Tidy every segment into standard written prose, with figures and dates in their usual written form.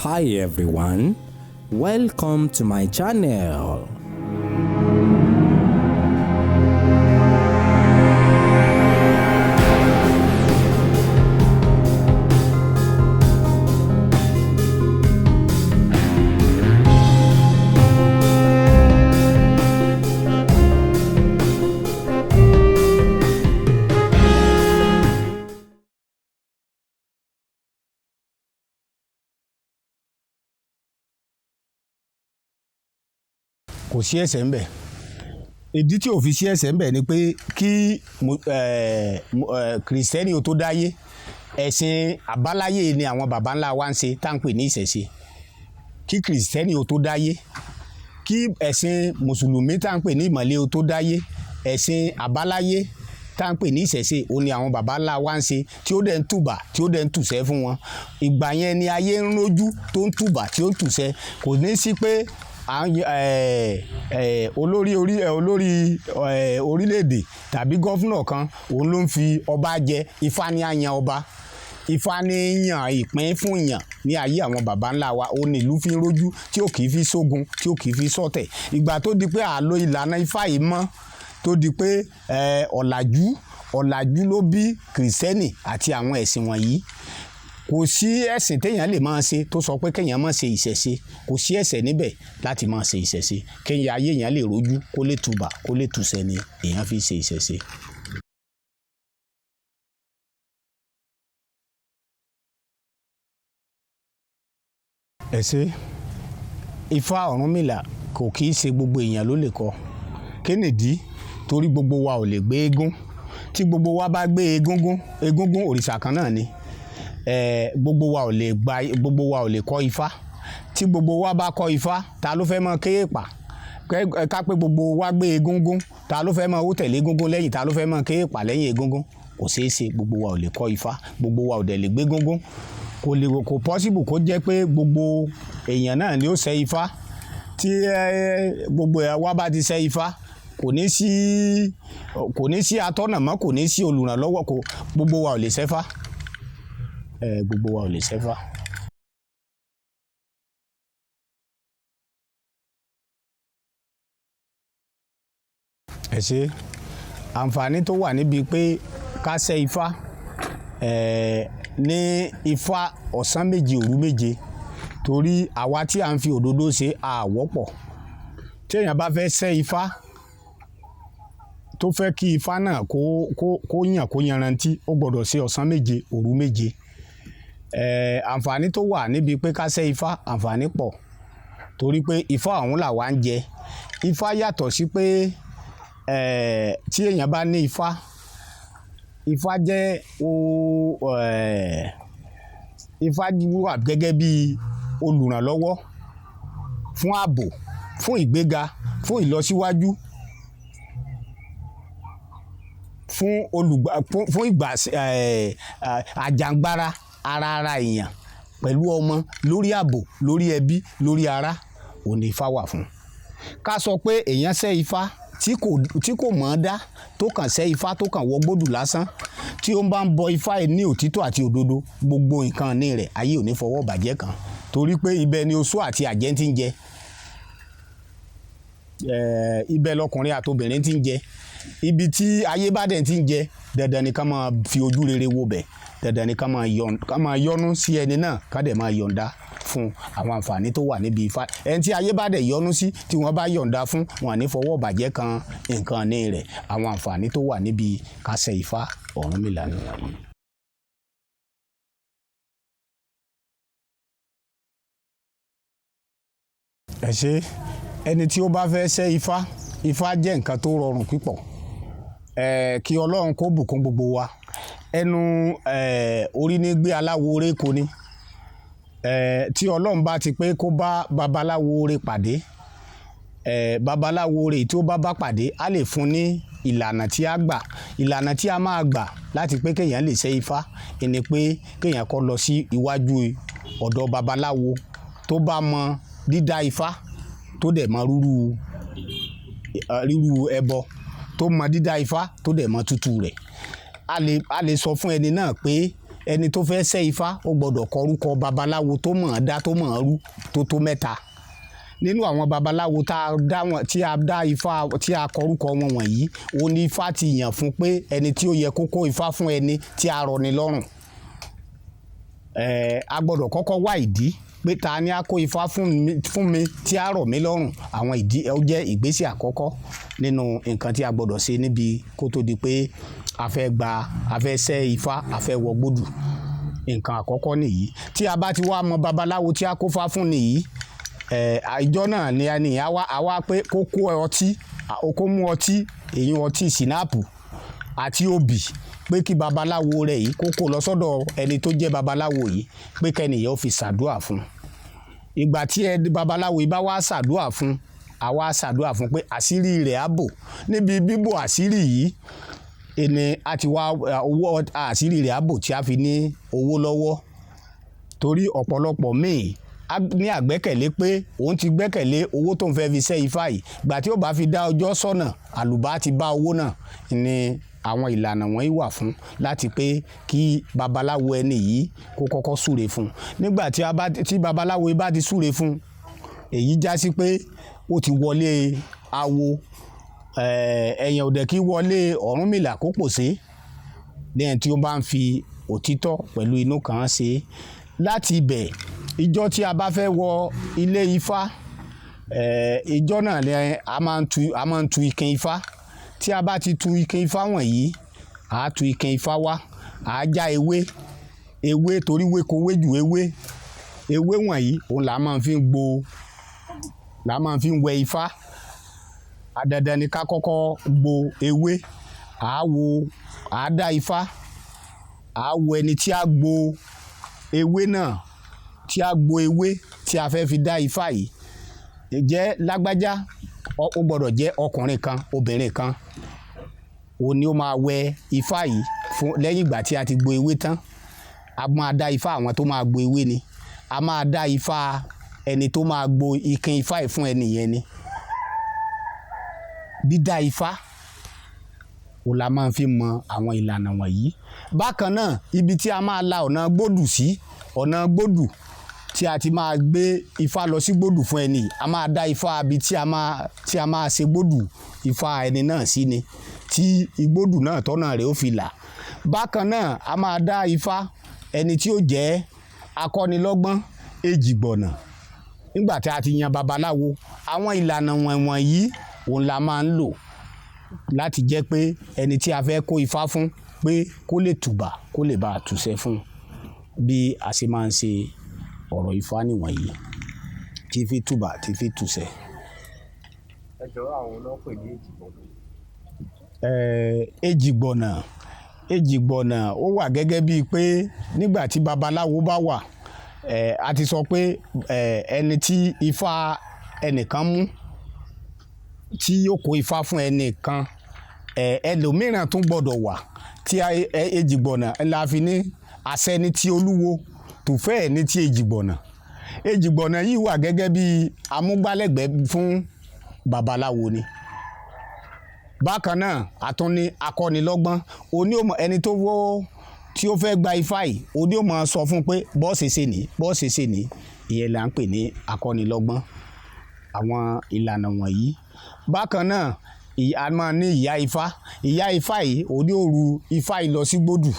Hi everyone, welcome to my channel. Kò sí ẹ̀ṣẹ̀ ńbẹ̀. Ìdí tí ò fi sí ẹ̀ṣẹ̀ ńbẹ̀ ni pé kí kìrìsìtẹ́nì ó tó dáyé, ẹ̀sìn àbáláyé ni àwọn baba ńlá wa ń ṣe tá à ń pè ní ìṣẹ̀ṣe. Kí kìrìsìtẹ́nì ó tó dáyé, kí ẹ̀sìn mùsùlùmí tá à ń pè ní ìmàle ó tó dáyé, ẹ̀sìn àbáláyé tá à ń pè ní ìṣẹ̀ṣe òun ni àwọn baba ńlá wa ń ṣe, tí ó dẹ̀ ń tùbà, tí ó dẹ̀ ń tùṣẹ́ fún wọn. Ìgbà yẹn ni ayé ń rójú tó ń tùbà, tí ó ń tùṣẹ́. Kò ní sí pé olórí orílẹ̀-èdè tàbí governor kan òun ló ń fi ọba jẹ. Ifá ni á yan ọba, Ifá ní yàn ìpín fún yàn ní ayé àwọn baba ńlá wa. Òun ní ìlú fi ń rójú, tí ò kì í fi sógun, tí ò kì í fi sọ̀tẹ̀. Ìgbà tó di pé àlò ìlànà Ifá yìí mọ́, tó di pé ọ̀làjú ló bí kìrìsìtẹ́nì àti àwọn ẹ̀sìn wọ̀nyí. Kò sí ẹ̀sìn téèyàn lè máa ṣe tó sọ pé kéèyàn má ṣe ìṣẹ̀ṣe. Kò sí ẹ̀ṣẹ̀ níbẹ̀ láti máa ṣe ìṣẹ̀ṣe. Kéèyàn ayé èèyàn lè rójú, kó lè tùbà, kó lè tùṣẹ́ ni èèyàn fi ṣe ìṣẹ̀ṣe. Ẹ ṣé. Ifá Ọ̀rúnmìlà kò kì í ṣe gbogbo èèyàn ló lè kọ. Kí nìdí? Torí gbogbo wa ò lè gbé eégún. Tí gbogbo wa bá gbé egúngún, egúngún òrìṣà kan náà ni. Gbogbo wa ò lè gba, gbogbo wa ò lè kọ́ Ifá. Tí gbogbo wa bá kọ́ Ifá, ta ló fẹ́ mọ kéèpà? Ká pé gbogbo wa gbé egúngún, ta ló fẹ́ mọ ó tẹ̀lé egúngún lẹ́yìn, ta ló fẹ́ mọ kéèpà lẹ́yìn egúngún? Kò ṣeé ṣe, gbogbo wa ò lè kọ́ Ifá, gbogbo wa ò dẹ̀ lè gbé egúngún. Kò lè, kò possible kó jẹ́ pé gbogbo èèyàn náà ni ó ṣe Ifá. Tí gbogbo wa bá ti ṣe Ifá, kò ní sí atọ́nà mọ́, kò ní sí olùrànlọ́wọ́, kò, gbogbo wa ò lè ṣẹ́fá. Gbogbo wa ò lè ṣẹ́fá. Ẹ ṣé. Àǹfààní tó wà níbi pé ká ṣe Ifá, ní Ifá ọ̀sán méje òru méje, torí àwa tí à ń fi òdodo ṣe a wọ́pọ̀. Tí èèyàn bá fẹ́ ṣe Ifá, tó fẹ́ kí Ifá náà kó yàn, kó yanrantí, ó gbọdọ̀ ṣe ọ̀sán méje òru méje. Àǹfààní tó wà níbi pé ká ṣe Ifá, àǹfààní pọ̀, torí pé Ifá ọ̀hún là wá ń jẹ. Ifá yàtọ̀ sí pé tí èèyàn bá ní Ifá, Ifá jẹ́ Ifá wà gẹ́gẹ́ bí olùrànlọ́wọ́ fún ààbò, fún ìgbéga, fún ìlọsíwájú, fún olùgbà, fún ìgbà, àjàǹgbara ara èèyàn pẹ̀lú ọmọ, lórí ààbò, lórí ẹbí, lórí ará, òun ni Ifá wà fún. Ká sọ pé èèyàn ṣe Ifá tí kò mọ̀ ọ́n dá, tó kàn ṣe Ifá, tó kàn wọ gbódù lásán, tí ó bá ń bọ Ifá yìí ní òtítọ́ àti òdodo, gbogbo nǹkan ní rẹ̀ ayé ò ní fọwọ́ bàjẹ́ kan, torí pé ibẹ̀ ni oṣó àti àjẹ́ ti ń jẹ. Ibẹ̀ lọkùnrin àti obìnrin ti ń jẹ. Ibi tí ayé bá dẹ̀ ti ń jẹ, dandan ni ká máa fi ojú rere wo bẹ̀, dandan ni ká máa yọ́nú sí ẹni náà, ká dẹ̀ máa yọ̀ǹda fún àwọn àǹfààní tó wà níbi Ifá. Ẹni tí ayé bá dẹ̀ yọ́nú sí, tí wọ́n bá yọ̀ǹda fún, wọn à ní fọwọ́ bàjẹ́ kan nǹkan ní rẹ̀. Àwọn àǹfààní tó wà níbi ká ṣe Ifá Ọ̀rúnmìlà nìwọ̀nyí. Ẹ ṣé. Ẹni tí ó bá fẹ́ ṣe Ifá, Ifá jẹ́ nǹkan tó rọrùn púpọ̀. Kí Ọlọ́run kó bùkún gbogbo wa. Ẹnu orí ní gbé aláwo orí ko ni. Tí Ọlọ́run bá ti pé kó bá babaláwo orí pàdé, babaláwo orí tí ó bá bá pàdé, á lè fún ní ìlànà tí a gbà. Ìlànà tí a máa gbà láti pé kéèyàn lè ṣe Ifá, ìní pé kéèyàn kó lọ sí iwájú ọ̀dọ̀ babaláwo tó bá mọ dídá Ifá, tó dẹ̀ mọ rírú ẹbọ, tó mọ dídá Ifá, tó dẹ̀ mọ tútù rẹ̀. A lè sọ fún ẹni náà pé Ẹni tó fẹ́ ṣẹ́ ifá, ó gbọ́dọ̀ kọrúkọ babaláwo tó mọ̀ ọ́n dá, tó mọ̀ ọ́n rú, tó tó mẹ́ta nínú àwọn babaláwo tá a dá wọn, tí a dá ifá, tí a kọrúkọ wọn wọ̀nyí. Òun ni ifá ti yàn fún pé ẹni tí ó yẹ kó kó ifá fún ẹni tí a rọ̀ ni lọ́rùn. A gbọ́dọ̀ kọ́kọ́ wá ìdí pé ta ni a kó ifá fún mi tí a rọ̀ mí lọ́rùn. Àwọn ìdí ó jẹ́ ìgbésẹ̀ àkọ́kọ́ nínú nǹkan tí a gbọ́dọ̀ ṣe níbi kó tó di pé a fẹ́ gba, a fẹ́ ṣẹ́ ifá, a fẹ́ wọ gbódù. Nǹkan àkọ́kọ́ nìyí. Tí a bá ti wá mọ babaláwo tí a kó fá fún nìyí, ìjọ náà ni ẹni a wá pé kó kó ọtí, kó mú ọtí, èyí ọtí ṣìnáàpù àti obì, pé kí babaláwo rẹ̀ yìí kó kó lọ sọ́dọ̀ ẹni tó jẹ́ babaláwo yìí, pé kẹ́nìyàn ó fi ṣàdúà fún un. Ìgbà tí ẹ babaláwo yìí bá wá ṣàdúà fún, a wá ṣàdúà fún pé àṣírí rẹ̀ á bò. Níbi bíbò àṣírí yìí ẹni a ti wá owó, àṣírí rẹ̀ á bò tí a fi ní owó lọ́wọ́, torí ọ̀pọ̀lọpọ̀ míì ní àgbẹ́kẹ̀lé pé òun ti gbẹ́kẹ̀lé owó tó ń fẹ́ fi ṣẹ́ ifá yìí. Gbà tí ó bá fi dá ọjọ́ sọ́nà, àlùbá ti bá owó náà. Ni àwọn ìlànà wọ̀nyí wà fún láti pé kí babaláwo ẹni yìí kó kọ́kọ́ súre fún un. Nígbà tí babaláwo yìí bá ti súre fún un, èyí já sí pé ó ti wọlé awo. Ẹ̀yàn ò dẹ̀ kí wọlé Ọ̀rúnmìlà kó pòṣé lẹ́yìn tí ó bá ń fi òtítọ́ pẹ̀lú inú kan ṣe. Láti ibẹ̀, ìjọ tí a bá fẹ́ wọ ilé ifá, ìjọ náà ni a máa ń tu ikin ifá. Tí a bá ti tu ikin ifá wọ̀nyí, à á tu ikin ifá wá, à á já ewé ewé, torí wéko wéjù ewé ewé wọ̀nyí, òun là máa fi ń gbo, là máa fi ń wẹ ifá. Dandan ni ká kọ́kọ́ gbo ewé. À á wo, à á dá ifá, à á wo ẹni tí a gbo ewé náà, tí a gbo ewé tí a fẹ́ fi dá ifá yìí. Jẹ́ lágbájá, ó gbọ́dọ̀ jẹ́ ọkùnrin kan, obìnrin kan, òun ni ó máa wẹ ifá yìí fún. Lẹ́yìn ìgbà tí a ti gbo ewé tán, a máa dá ifá àwọn tó máa gbo ewé ni, a máa dá ifá ẹni tó máa gbo ikin ifá yìí fún ẹni yẹn ni. Dídá ifá, òun la máa fi mọ àwọn ìlànà wọ̀nyí. Bákan náà, ibi tí a máa la ọ̀nà gbódù sí, ọ̀nà gbódù tí a ti máa gbé ifá lọ sí gbódù fún ẹni yìí, a máa dá ifá ibi tí a máa ṣe gbódù ifá ẹni náà sí ni, tí igbódù náà tọ́nà rẹ̀ ó fi là. Bákan náà, a máa dá ifá ẹni tí ó jẹ́ akọ́nilọ́gbọ́n èjìgbọ̀nà nígbà tí a ti yan babaláwo. Àwọn ìlànà wọ̀nyí, òun la máa ń lò láti jẹ́ pé ẹni tí a fẹ́ kó ifá fún, pé kó lè tùbà, kó lè bá a túṣẹ́ fún. Bí a ṣe máa ń ṣe ọ̀rọ̀ ifá nìwọ̀nyí, tí fi tùbà, tí fi túṣẹ́. Ẹ jọ̀ọ́, àwọn náà pè ní èjìgbọ̀nà? Èjìgbọ̀nà, èjìgbọ̀nà ó wà gẹ́gẹ́ bíi pé nígbà tí babaláwo bá wà, a ti sọ pé ẹni tí ifá ẹnìkan mú, tí yóò kó ifá fún ẹnìkan, ẹlòmíràn tún gbọ́dọ̀ wà tí èjìgbọ̀nà la fi ní àṣẹ ní ti olúwo tòfẹ́ ní ti èjìgbọ̀nà. Èjìgbọ̀nà yìí wà gẹ́gẹ́ bí amúgbálẹ́gbẹ̀ẹ́ fún babaláwo ni. Bákan náà, a tún ní akọ́nilọ́gbọ́n. Oní ò mọ̀ ẹni tó wọ́ tí ó fẹ́ gba ifá yìí, oní ò mọ̀ sọ fún pé bọ́ọ̀sì ṣe ní, bọ́ọ̀sì ṣe ní. Ìyẹn là ń pè ní akọ́nilọ́gbọ́n. Àwọn ìlànà wọ̀nyí. Bákan náà, a máa ní ìyá ifá. Ìyá ifá yìí, oní ò ru ifá yìí lọ sí gbódù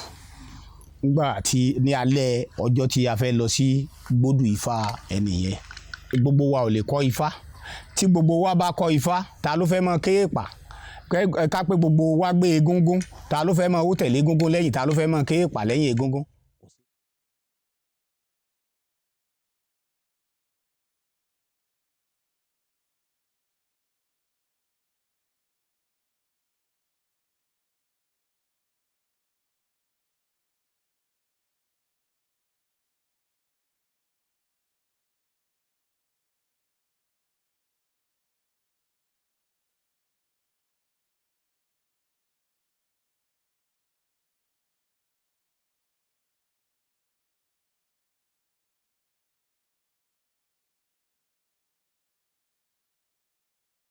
nígbà tí ní alẹ́ ọjọ́ tí a fẹ́ lọ sí gbódù ifá ẹni yẹn. Gbogbo wa ò lè kọ́ ifá. Tí gbogbo wa bá kọ́ ifá, ta ló fẹ́ mọ kéèpà? Ká pé gbogbo wa gbé egúngún, ta ló fẹ́ mọ ó tẹ̀lé egúngún lẹ́yìn? Ta ló fẹ́ mọ kéèpà lẹ́yìn egúngún?